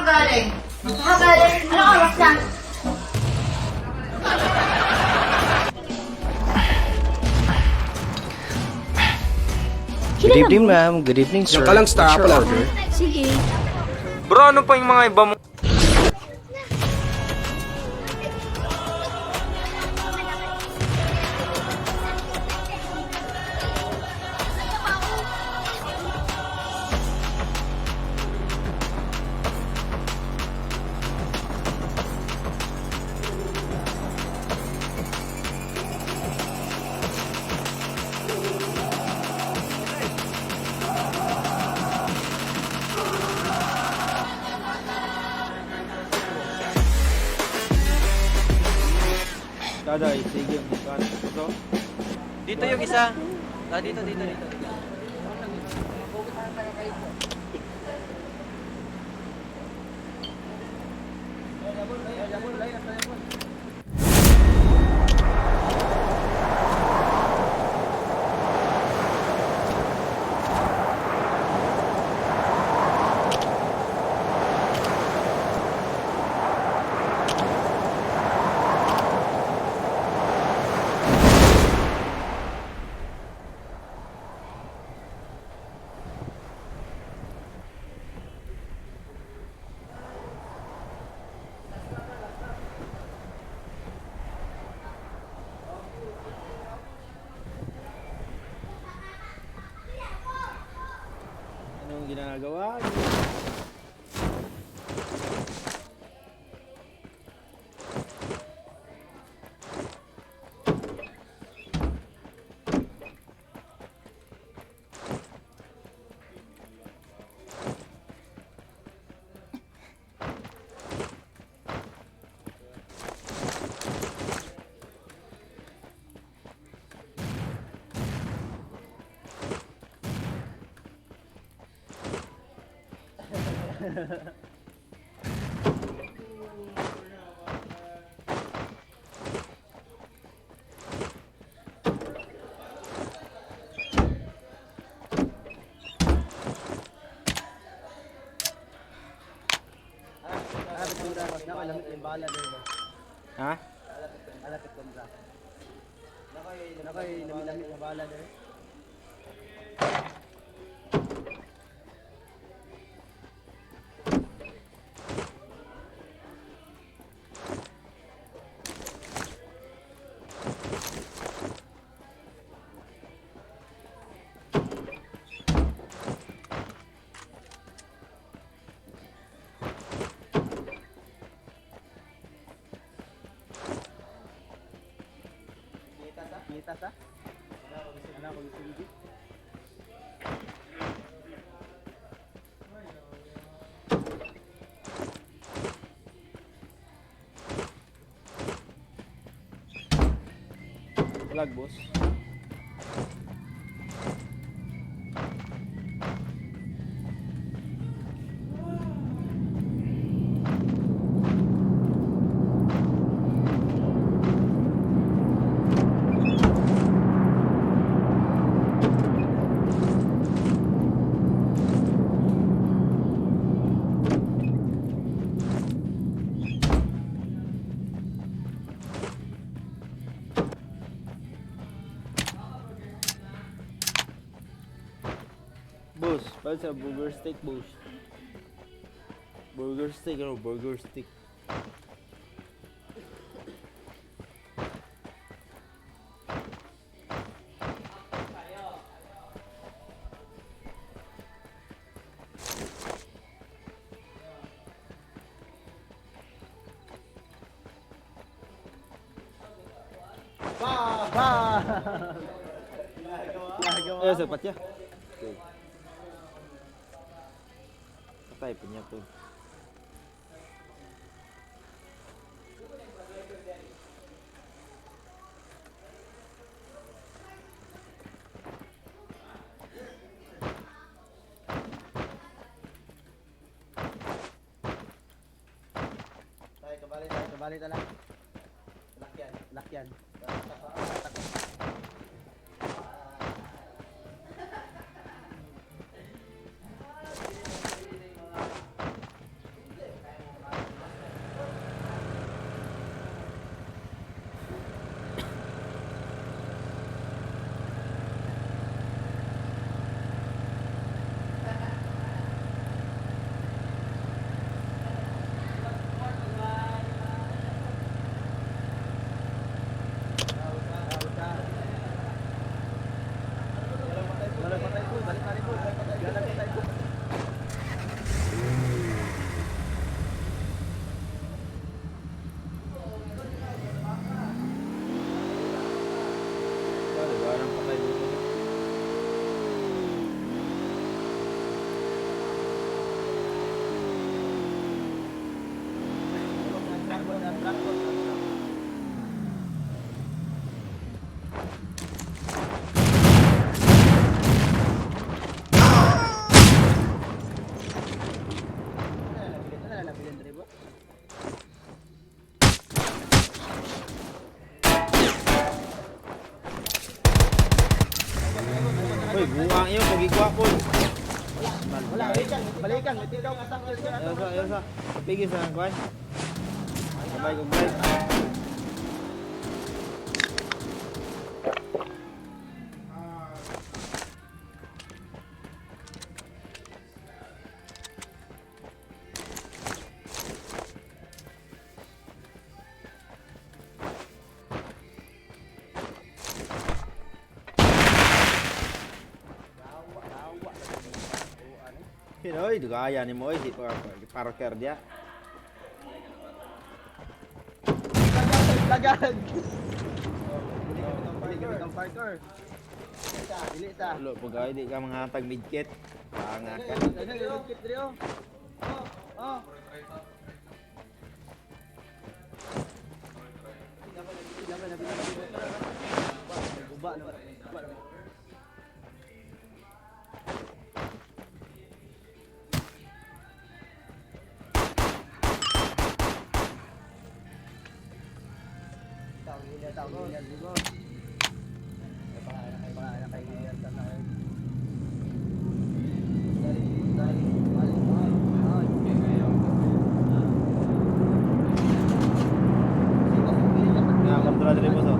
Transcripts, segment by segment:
galing? Saan ka galing? Anong oras na? Good evening, ma'am. Good evening, sir. Diyan ka lang, star What's your pala. order? Sige. Bro, ano pa yung mga iba mo? Daday, sige. Ito. Dito yung isa. Ah, dito, dito, dito. Anong ginagawa? Ha? Vlog, boss. Boss, para sa burger steak, boss. Burger steak, ano? Burger steak. Ba! Eh, sa patya. Okay. Patay pa niya po. Tay, kabali tayo, kabali ta lang. Lakyan, lakyan. Uy, buang iyo pag ikuha po. Wala, balikan, balikan. May tikaw ka sa Ayaw sa, ayaw sa. Pigil sa kuan. Sabay kog drive. Oy, dugaya ni mo oy si Parker dia. Lagag! Dili kami tong Parker. Dili ta. Ulo pag di ka manghatag midkit. Panga ka. Dili diri oh. Oh, oh. Guba na. Guba na. Nga kontra diri boss oh.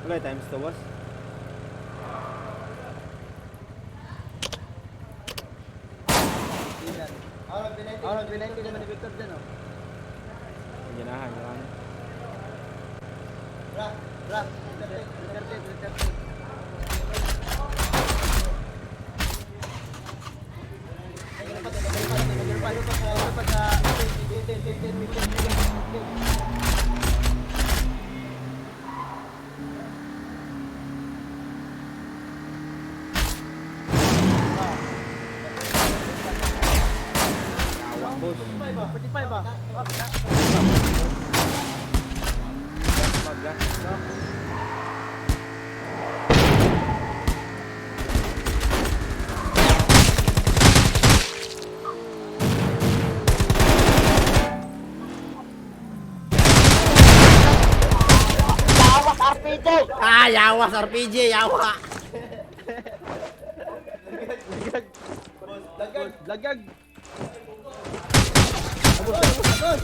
Wala times to boss. Out of 90 naman ni Victor dyan oh. Ganahan, ganahan. Ra, ra, Duterte, Duterte, Duterte. Yawa boss. 45 ah. Magga. Yawas RPG! Ah, yawas RPG, yawa. Lagag, lagag. Abos, abos, abos.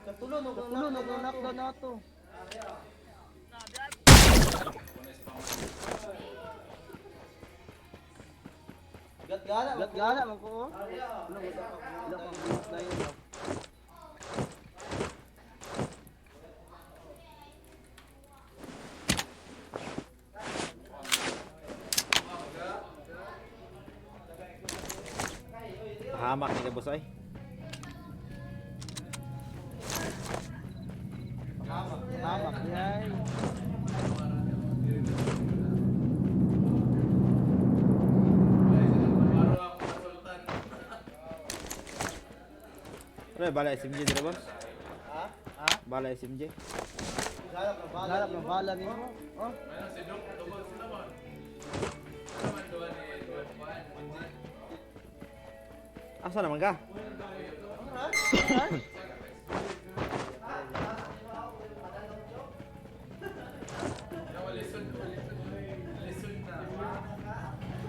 Katulo, no, knockdown na to. Gatgala man ko. Oh. Wala pang buhat na yun. Oh. Hamak ni ka boss ay. Hamak, yay. Ano, bala SMG dira boss? Ha? Bala SMG. Galap ng bala nimo. Oh. Asa naman ka?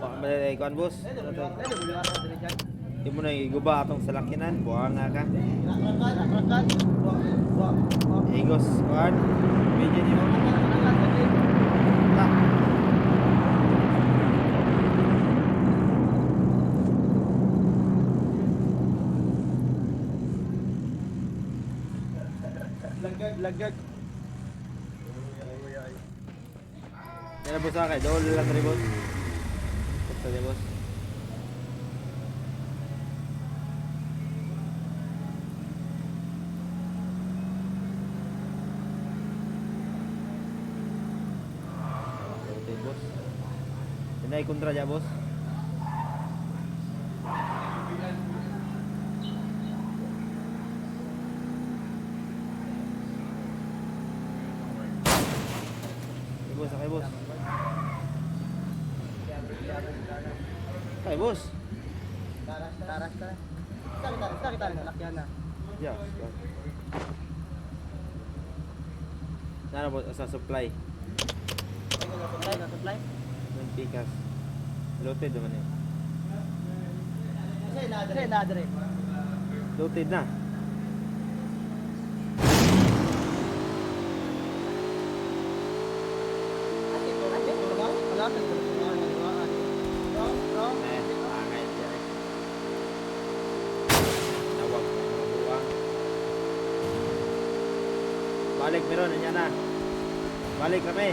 Oh, malay kuan boss. Ano to? Ay, wala ka diri dyan. Di mo na iguba atong salakinan, buha nga ka. Rakan, rakan. Wa, wa, wa. Igos kuan. Video ni mo. Rakan, rakan. Ta. Lagag, lagag. Yan na boss ha, kay dool lang rin boss. Basta niya boss. Okay, boss. Yan na kontra niya, boss. Okay, boss, okay, boss. Okay, boss. Taras, taras, taras. Sakit, sakit, sakit. Lakyan na. Yeah. Nara boss, sa supply. Supply, na supply. Ng pikas. Loaded naman eh. Kasi nadre. Loaded na. Eh, pangay siya eh. Tawag na mga buwang. Balik meron, nandiyan na. Balik kami.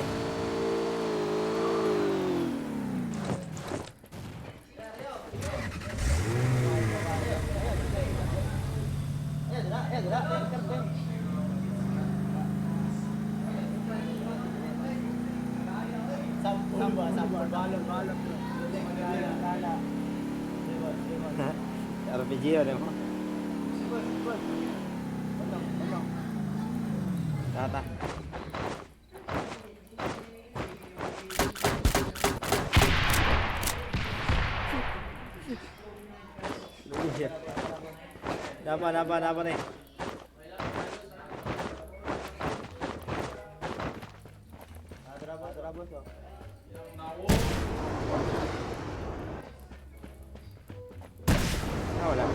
RPG yun eh mo. Tata. Luya. Dapat, dapat, dapat ni. Ah, wala.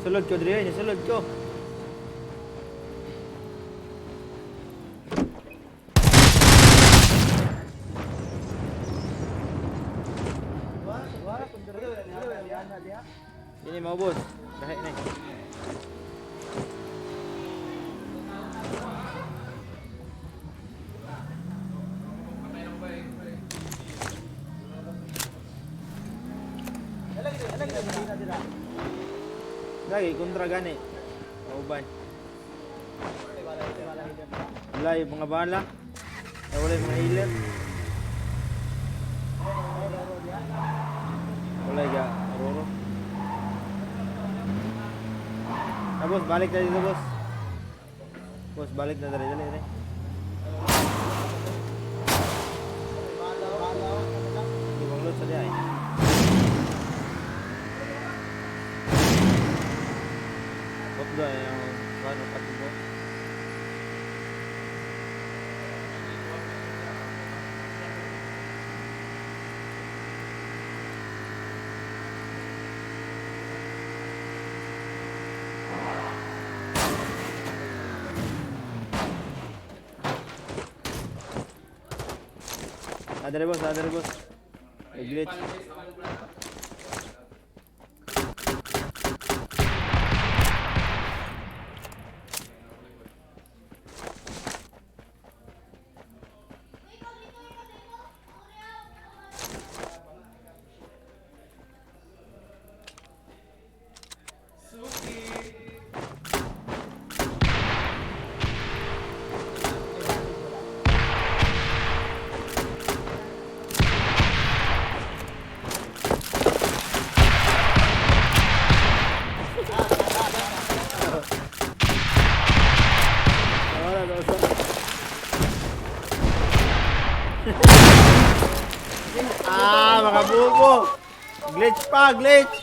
Sulod ko, Dre. Sulod ko. Ini mau bos. Baik ni. Lagi kontra gani. Kauban. Wala yung mga bala. Ay, wala yung mga healer. Wala yung Aurora. Ah, boss, balik na dito, boss. Boss, balik na dali, dali, dali. Hindi bang load sa diya eh. Hotdog eh, yung ano, katubo. Adre boss, adre boss. May glitch. Wala, wala. Ah, mga bubo. Glitch pa, glitch.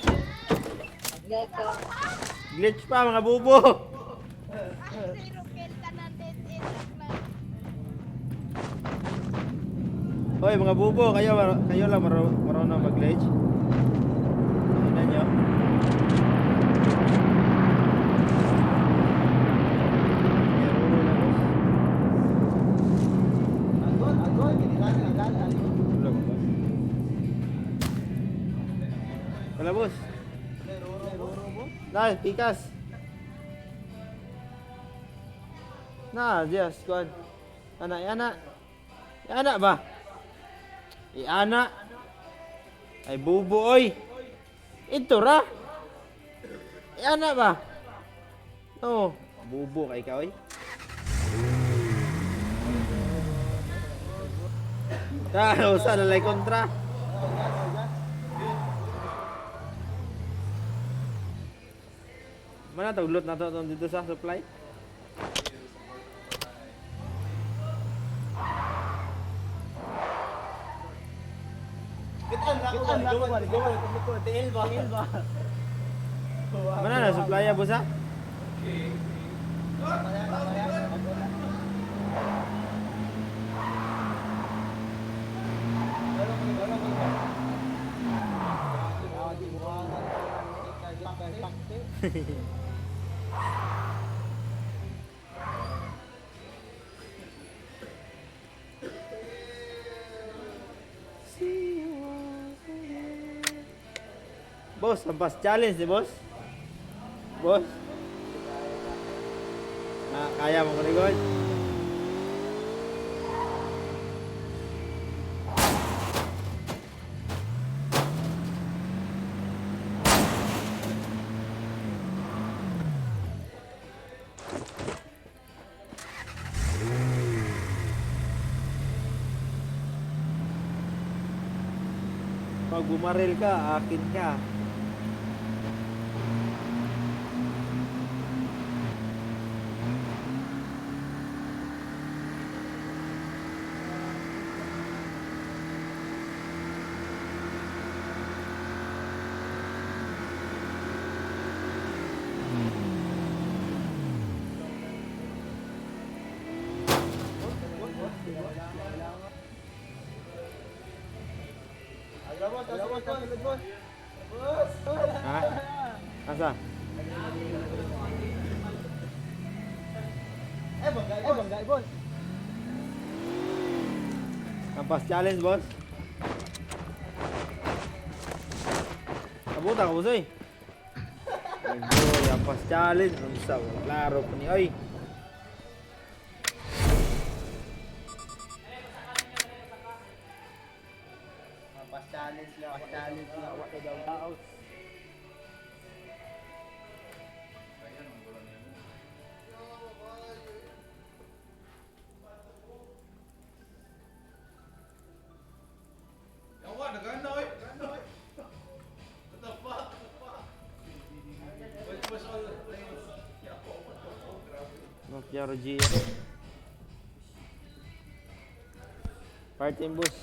Glitch pa, mga bubo. Zero kill ka na, dead end lang. Hoy, mga bubo, kayo, kayo lang marunong mag-ledge. Tingnan nyo. Meron lang, boss. Agol, agol, kinilagan, agol, agol. Wala ba, boss? Wala, boss. Dahil, pikas. Na, yes, kuan. Ana, ana. Ana ba? Iana. Ay bubo oy. Ito ra. Iana ba? No, bubo kay ka oy. Ah, usa na lay kontra. Mana taglot na to dito sa supply? Kitan ra ko, gawin, gawin, tiil ba? Tiil ba? Mana na supply ya boss ha? Boss, hampas challenge ni boss. Boss. Ah, kaya mo ni God. Pag bumaril ka, akin ka. Ha? Asa? Eh, bangga, boss. Hampas challenge, boss. Kabuta ka, boss, oy. Ay, boy, hampas challenge. Unsa, klaro pa ni, oy. Pas challenge lang, pas challenge lang. Wa daw out. Nokia Rogia. Party bus.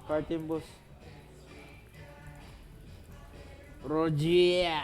Party bus. Rogia.